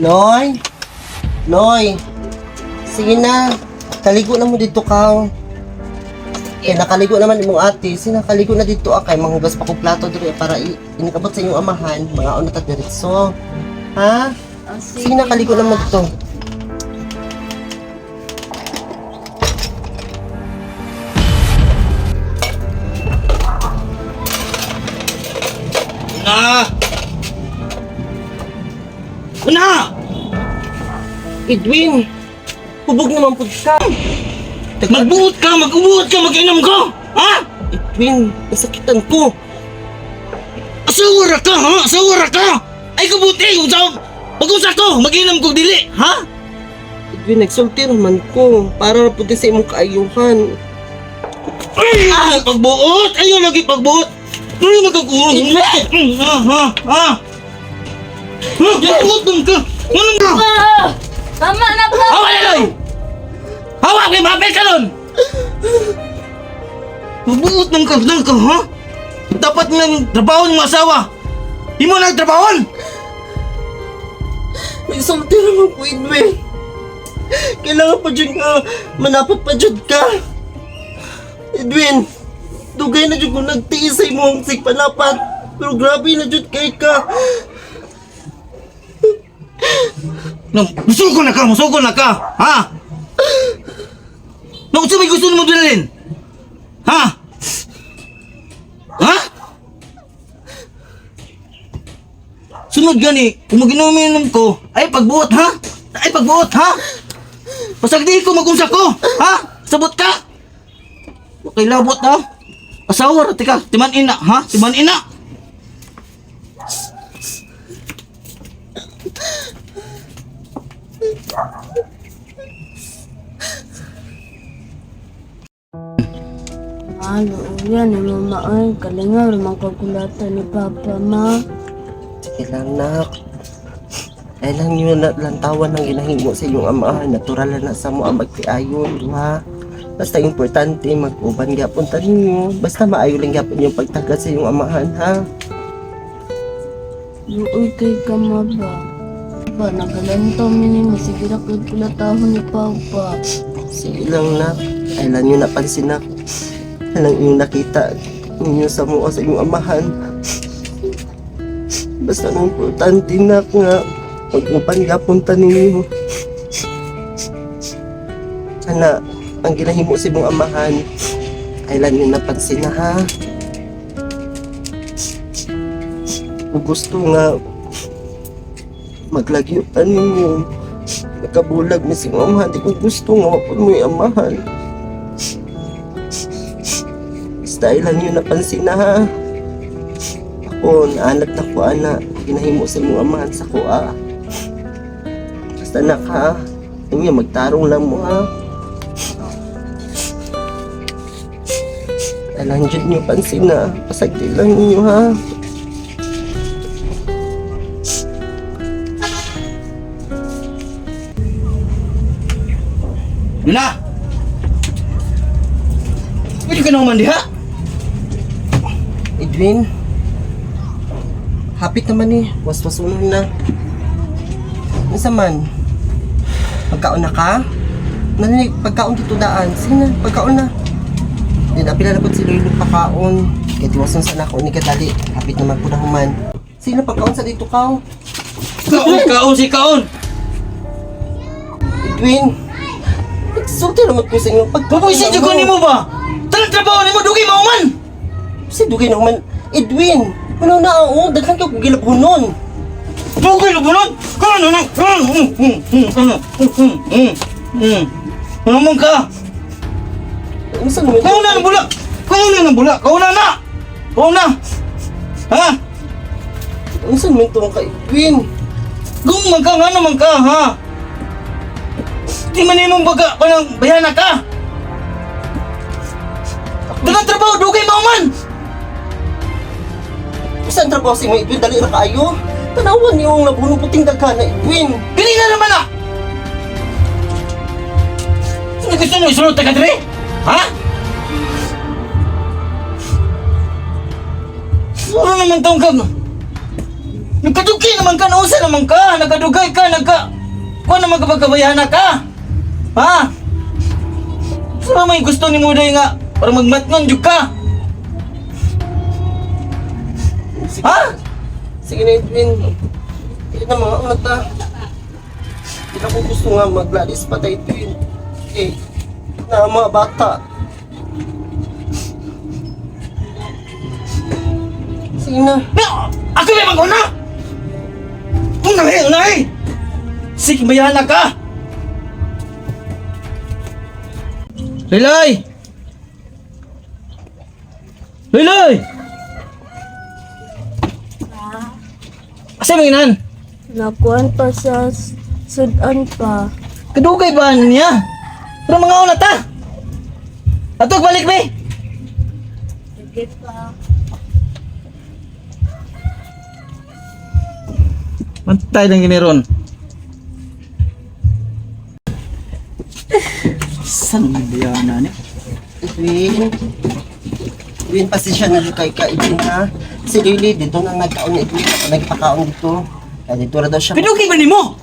Loy? Loy? Sige na. Kaligo na mo dito ka. Eh, nakaligo naman imong ate. Sige, nakaligo na dito ah. Kay manghugas pa ko plato diri para inikabot sa inyong amahan. Mga una ta diretso. Ha? Oh, Sige na, kaligo na mo dito. Na! Na! Edwin! Hubog naman po ka. Magbuot ka, mag-ubuot ka, mag-inom ka! Ha? Edwin, nasakitan ko. Asawa ra ka, ha? Asawa ra ka! Ay kabuti, kung sa... Pag-usa ko, mag-inom ko dili, ha? Edwin, nagsulti naman ko. Para na po sa imong kaayuhan. Ay, ah! Pagbuot! Ayaw lagi pagbuot! Ay, magkakuha! Ha, ha, ha! Ha, magbuot dun ka! Anong ka? Ah! Tama na po! Hawa na, Loy! Hawa, kay mapel ka nun! Magbuot ng ka, ng ka, ha? Dapat ng trabaho ng asawa! Imo na trabahon! Nagsulti naman ko, Edwin. Kailangan pa dyan ka. Manapot pa dyan ka. Edwin, dugay na dyan kung nagtiis sa imong sigpanapat. Pero grabe na dyan kay ka. No, musuko na ka, musuko na ka, ha? No, unsa may gusto nimo dalhin? Ha? Ha? Sunod gani, kung maginom-inom ko, ay pagbuot ha? Ay pagbuot ha? Pasag di ko magunsa ko, ha? Sabot ka? Okay labot ha? Asawa ra tika, timan ina ha? Timan ina. Ah, luuyan ni mama ay. Kalingaw naman kagulatan ni papa ma. Sige lang, nak. Ay lang yun na lantawan ang ginahimo sa iyong ama. Natural na sa mo ang magtiayon, ha? Basta importante, mag-uban gyapon ta ninyo. Basta maayo lang gyapon yung pagtagat sa iyong amahan, ha? Luoy kay ka ma ba? Ba, nagalantaw mi nimo. Sige ra kay kulatahon ni papa. Sige lang, nak. Ay lang yun napansin, nak. Ay lang yung nakita ninyo sa mua sa iyong amahan. Basta ang importante, nak, nga mag-uban gyapon ta ninyo. Sana, ang ginahimo sa imong amahan, ay lang yun napansin na, ha? Kung gusto nga maglagyo ta ninyo, nakabulag ni si mama, di ko gusto nga wapon mo yung amahan. Basta ilan yun napansin na ha. Ako, naanat na ko ana, ginahimo sa imong amahan sa kuha. Basta nak ha, ano magtarong lang mo ha. Alang jud niyo pansin na, pasagdi lang ninyo ha. Na! Pwede ka naman diha? Edwin, hapit naman eh. Waswasunan na. Unsa man? Pagkaon na ka? Naninig, pagkaon dito daan. Sige na, pagkaon na. Then, apila na po si Loy pakaon. Kaya tiwason sa nako ni kadali. Hapit naman po na human. Sige na, pagkaon sa dito ka. Kaon, kaon, si kaon! Edwin, nagsulti naman ko sa inyo. Pagkaon Mabuisit na jud ko nimo ba? Tanang trabaho nimo dugay mauman. Si dugay na human. Edwin, ano na ako? Daghan ka kong gilabunon. Dugay lubunon. Kaon na. Ano? Ano man ka? Unsa naman? Kaon na ng bula. Kaon na ng bula. Kaon na na. Kaon na. Ha? Unsa naman itong ka, Edwin? Kung man ka nga naman ka ha. Di man imong baga kanang bayana ka. Dagang trabaho dugay mauman. Saan trabaho si mo, Edwin? Dali ra kaayo. Tanawan yung labuno puting daghan na Edwin. Ganina naman ah. Ano gusto mo isulod ta ka diri? Ha? Ano naman taong ka? Nagkadugay naman ka, nausa naman ka, nagkadugay ka, nagka... Kuha naman ka pagkabayana ka! Ha? Sa may gusto ni Muday nga, para magmatnon jud ka! Sige, Ha? sige na, Edwin. Hindi na mga una ta. Hindi na ko gusto nga maglalis pa tayo, Edwin. Eh, na mga bata. Sige na. Na, ako may mag-una! Unahi, unahi! Sige, bayana ka! Lilay! Lilay! Asa mo inan? Nakuan pa sa sudan pa. Kadugay ba niya? Pero mga una ta! Atog balik be! Sige pa. Mantay lang gini ron. Saan ang bayana niya? Edwin. Edwin, pasensya na kay ka, Edwin, ha? Si Lily, dito na nagkaon ni Edwin. Ako nagpakaon dito. Kaya dito ra daw siya. Pinugay ba nimo?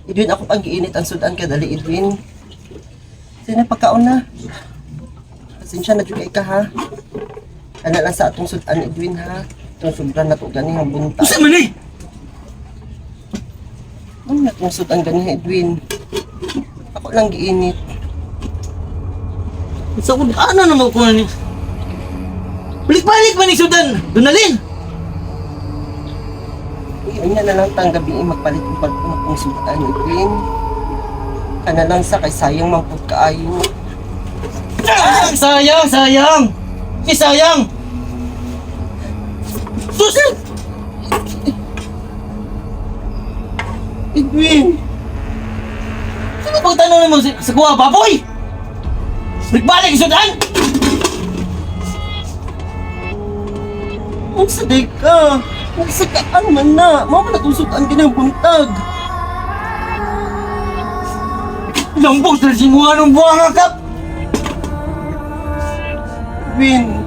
Edwin, ako pang giinit ang sudan ka. Dali, Edwin. Sige na, pagkaon na. Pasensya na kay ka, ha? Ana lang sa atong sudan, Edwin, ha? Itong sobra na to gani ang bunta. Usa man eh! Ano na itong sudan gani, Edwin? Ako lang giinit. Sa kung ano naman ko ni? Balik-balik man ni Sudan! Dunalin! Uy, na lang tanggabi magpalit ng pagpungkong sudan, Edwin. Kana lang sa kay sayang mangput kaayo. Sayang! Sayang! Sayang! Eh, sayang! Sus! Edwin! Sino pagtanong naman sa kuha, baboy? Balik-balik, Sudan! Unsa day ka? Nagsakaan man na. Mao man natong sudan kinang buntag. Lambog sa simuha ng buwanga kap! Edwin,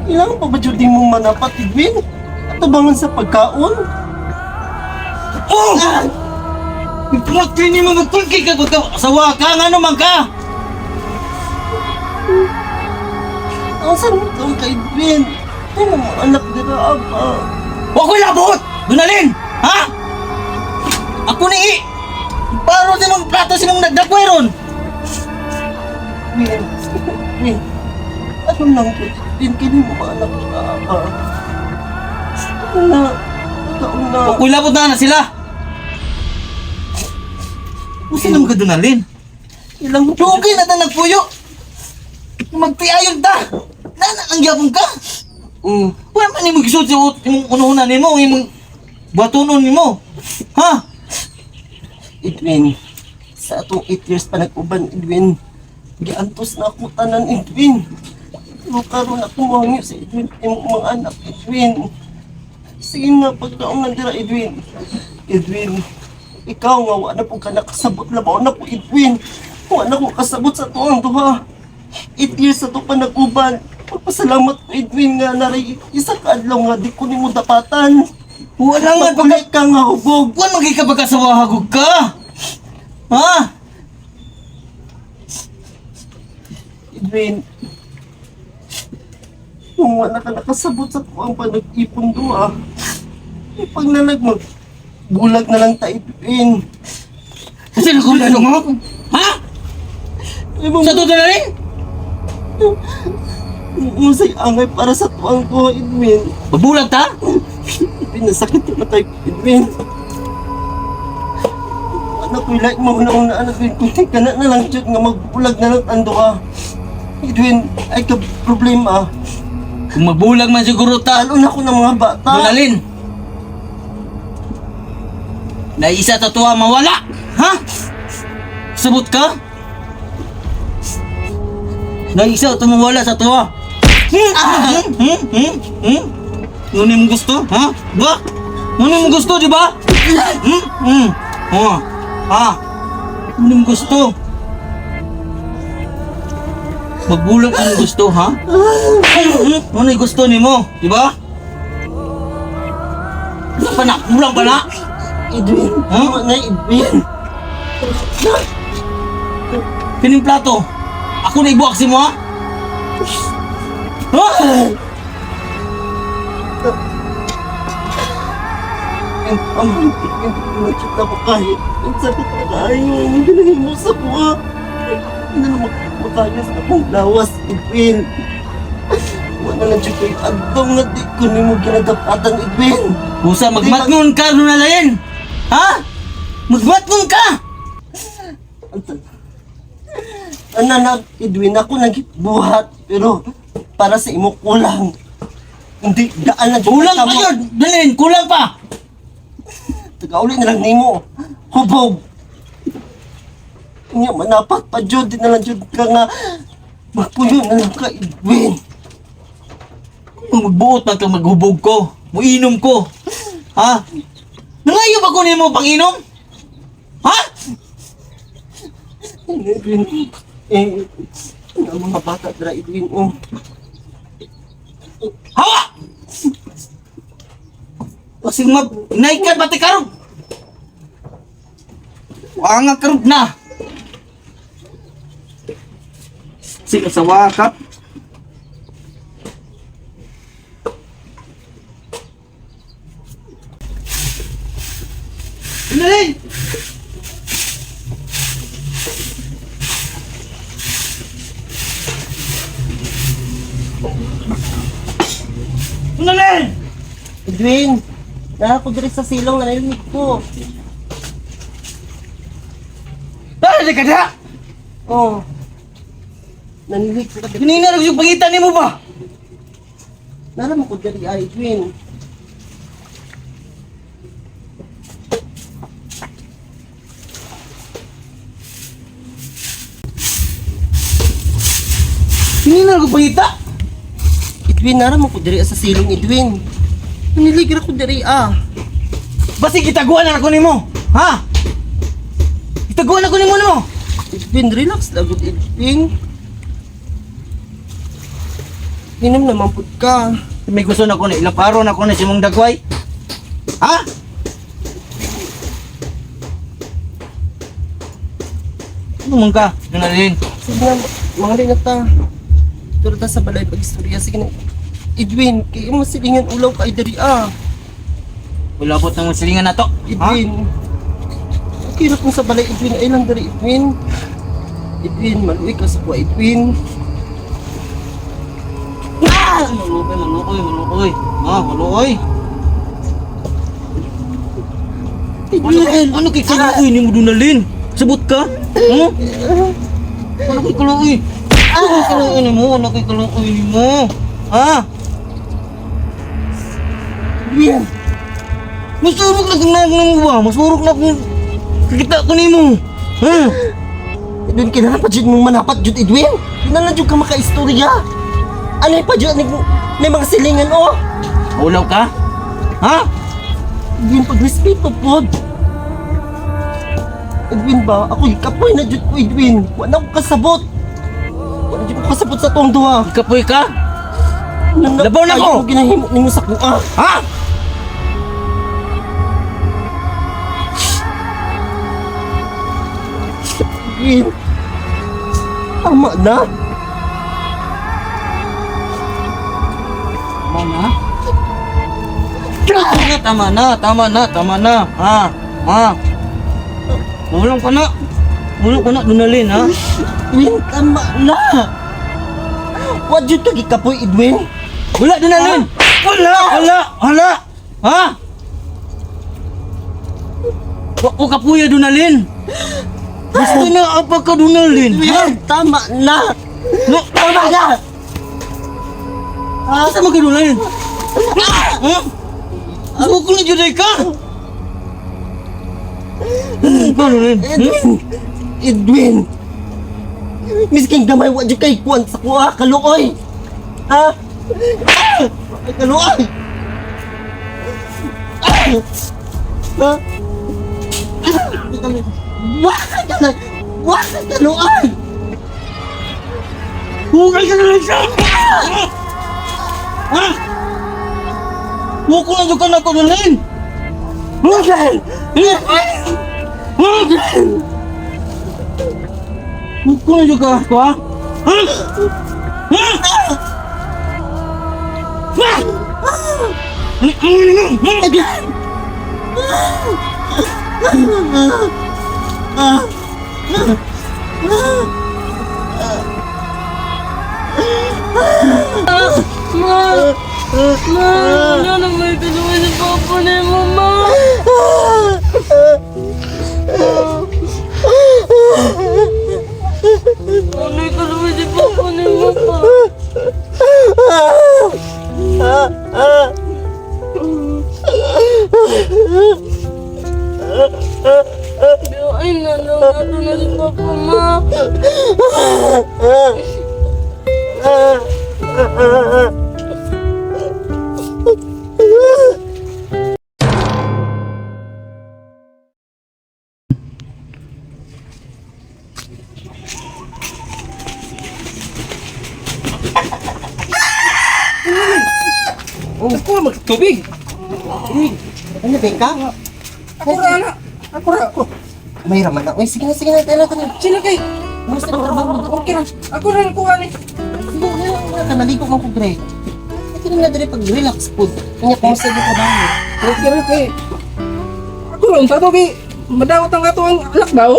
kailangan pa ba dyan din mong manapat, Edwin? At tabangan sa pagkaon? Oh! Ipot ni mo magtulki ka kung sawa ka, nga naman ka! Ang saan mo itong kay Edwin? Ano mo anak dira, aba? Wa ko'y labot! Dunalin! Ha? Ako ni i! Paro din mong plato sinong nagdakway ron! Edwin, Edwin, ano lang po, Edwin, kini mo mga anak dira, aba? Ano na, pagkaon na. Wa ko'y labot na na sila! Usa naman ka Dunalin? Kailangan pa Lugin na ta nagpuyo! Magtiayon ta! Nana ang gyapon ka! Wala man nimo gisud sa imong unuhunan nimo, ang imong batunon nimo. Ha? Edwin, sa atong 8 years pa nag-uban, Edwin, giantos na ako tanan, Edwin. Pero karon ako mangyo sa Edwin, imong mga anak, Edwin. Sige na, pagkaon na dira, Edwin. Edwin, ikaw nga, wala na po ka nakasabot, labaw na po, Edwin. Wala na ko kasabot sa tuang duha. 8 years sa to pa nag-uban. Pagpasalamat ko, Edwin, nga naray isa ka adlaw nga di ko nimo dapatan. Wala nga pag Pagkulay ka nga hubog. Wala man kay ka pagkasawahagog ka. Ha? Edwin, kung wala ka nakasabot sa kuwang panag-ipon doa, eh, pag nalag mag, bulag na lang ta, Edwin. Kasi nakulong mo? Ha? Ibang Sa to rin? Umusay angay para sa tuwang ko, Edwin. Babulag ta? Edwin, nasakit na tayo, Edwin. Anak ko, like mo na una, anak Edwin. Kung ka na na lang, Diyot, nga magbulag na lang ando ka. Edwin, ay ka problema. Kung magbulag man siguro ta, Talo na ko ng mga bata. Dunalin. Na isa ta tuwa mawala. Ha? Sabot ka? Na isa ta mawala sa tuwa. Hmm? Hmm? Hmm? Hmm? Hmm? Ano yung gusto? Ha? Ba? Ano yung gusto, di ba? Hmm? Hmm? Oh. Ha? Ano yung gusto? Magbulag ang gusto, ha? Hmm? Ano yung gusto nimo, di ba? pa na? Kulang pa na? Edwin, Ha? tama na, Edwin. Kining plato. Ako na ibuak si mo ha? Ha? Ang nakita ko kahit ang sakit na kayo, ang ginahimo sa kuha. Hindi na makaya sa akong lawas, Edwin. Wala na dyan kayo adtong nga di ko nimo ginadapatan, Edwin. Busa, magmatngon ka, Runalain! Ha? Magmatngon ka! Ana na, Edwin, ako nagbuhat, pero para sa imo kulang. Hindi, daan na dyan. Kulang pa yun! Dalhin, kulang pa! Tagauli na lang nimo. Hubog. Nya manapat pa jud, di na lang jud ka nga magpuyo na lang ka, Edwin. Kung magbuot man kang maghubog ko, muinom ko. Ha? Nangayo ba ko nimo pang-inom? Ha? Edwin, eh, ang mga bata dra, Edwin, oh. Hawa! Kasi mag naikan pati karog. Wanga karog na. Sino sa wakap? Dali! Unalin! Edwin, naa ko diri sa silong narinig ko. Dali ka diha! Oh. Nanilig ko diri. Kanina lang yung pangitan nimo ba? Nara mo ko diri ay Edwin. Kanina lang yung pangita. Edwin, nara mo ko diri sa silong, Edwin. Nanilig ra ko diri ah. Basi gitaguan na ako nimo. Ha? Gitaguan ako nimo nimo. Edwin, relax lang gud, Edwin. Minom naman pud ka. May gusto na ko na ilang araw na ko na si mong dagway. Ha? Ano man ka? Dunalin. Sige na, mga na ta. Turo ta sa balay pag-istorya. Sige na. Edwin, kay mo silingan ulaw kay diri ah. Wala po nang silingan na to. Ha? Edwin. Okay ra kung sa balay Edwin ay lang diri Edwin. Edwin, maluwi ka sa kuha Edwin. Ah! Malukoy, malukoy, malukoy. Ah, malukoy. Ano, Edwin! ano kay kaluoy nimo Dunalin? Sabot ka? Huh? Ano kay kaluoy? Ano kay kaluoy nimo? Ano kay kaluoy nimo? Ha? Edwin! Masurok na kung naong nimo ba? Masurok na kung kita ko nimo. Ha? Edwin, kinahanglan pa jud mong manapat jud Edwin. Kinahanglan jud ka makaistorya. Ano pa jud ni mga silingan oh. Ulaw ka? Ha? Edwin, pagrespeto pod. Edwin ba? Ako kapoy na jud ko Edwin. Wala ko kasabot. Wala jud ko kasabot sa tong duha. Kapoy ka? Labaw na ko! Ayaw ginahimo nimo sa kuha. Ha? Edwin. Tama na. Tama na? Tama na, tama na, tama na. Ha? Ha? Walang ka na. Walang ka na, Dunalin, ha? Edwin, tama na. Wa jud ka gikapoy Edwin. Wala, Dunalin! Wala! Wala! Wala! Ha? Wa ko kapuya, Dunalin! Gusto na apa ka, Dunalin? Ha? Edwin, tama na. No, Tama na. Asa mo ka, Dunalin? Ha? Gusto ko na juday ka! Ano ka, Dunalin? Edwin! Edwin! Miskin gamay wa jud kay kuan sa kuha kaluoy. Ha? Ah! Ay, kaluoy. Ah! Ha? Ah! Wa ka na! Wa ka kaluoy! Hukay ka na lang siya! Ha? Huwag ko na doon ka na, Dunalin! Kung ano ka ako, ha? Ma! Ma! Wala na may tulungan si Papa na mo, Ma! Ano yung tulungan si Papa na mo, Pa? Ay, na lang nato na si Papa, Ma. Ako magtubig. Ano ba ka? Ako ra na. Ako ra ako. May raman na. Uy, sige na, sige na. Tala ka na. Sino kay? Kumusta ang trabaho mo? Okay ra. Ako ra kuha ni. Sige na, na, naligo man ko, Greg. Ito na na diri pag relax po. Kanya, kumusta yung trabaho? Okay ra kay. Ako ra unsa to kay madawat ang ato ang anak daw.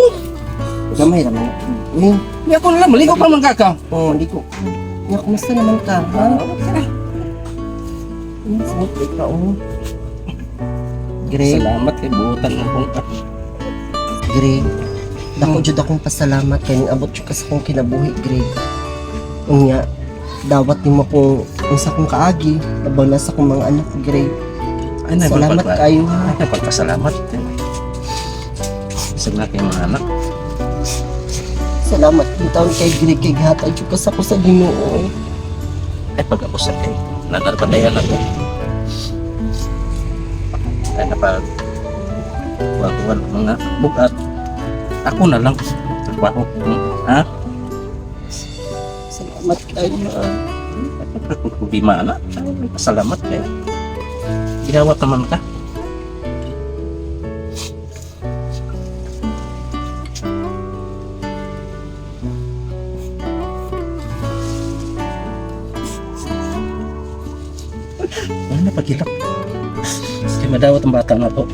Gamay raman na. Uy, Ni ako na lang maligo pa man ka ka. oh, ligo. Kanya, kumusta naman ka, ha? Sige, ka, oh. Greg, Salamat kay buutan akong Greg. Dako jud akong pasalamat kay ning abot jud ka sa akong kinabuhi, Greg. Unya, dawat nimo kung unsa akong kaagi, labaw na sa akong mga anak, Greg. Salamat kayo. ha. Ay, pagpasalamat. Isang na kay mga anak. Salamat bitaw kay Greg kay gihatag jud ka sa ako sa Ginoo. eh. Ay, pag ako sa kay. Nadarpadayan ako. Ay, napag kuha mga bugat. Ako na lang. Trabaho. Ha? Salamat kayo. ha. Problema na. Ay, pasalamat kayo. Ginawa naman ka. Ano na pagilap? Kaya madawat ang bata na to.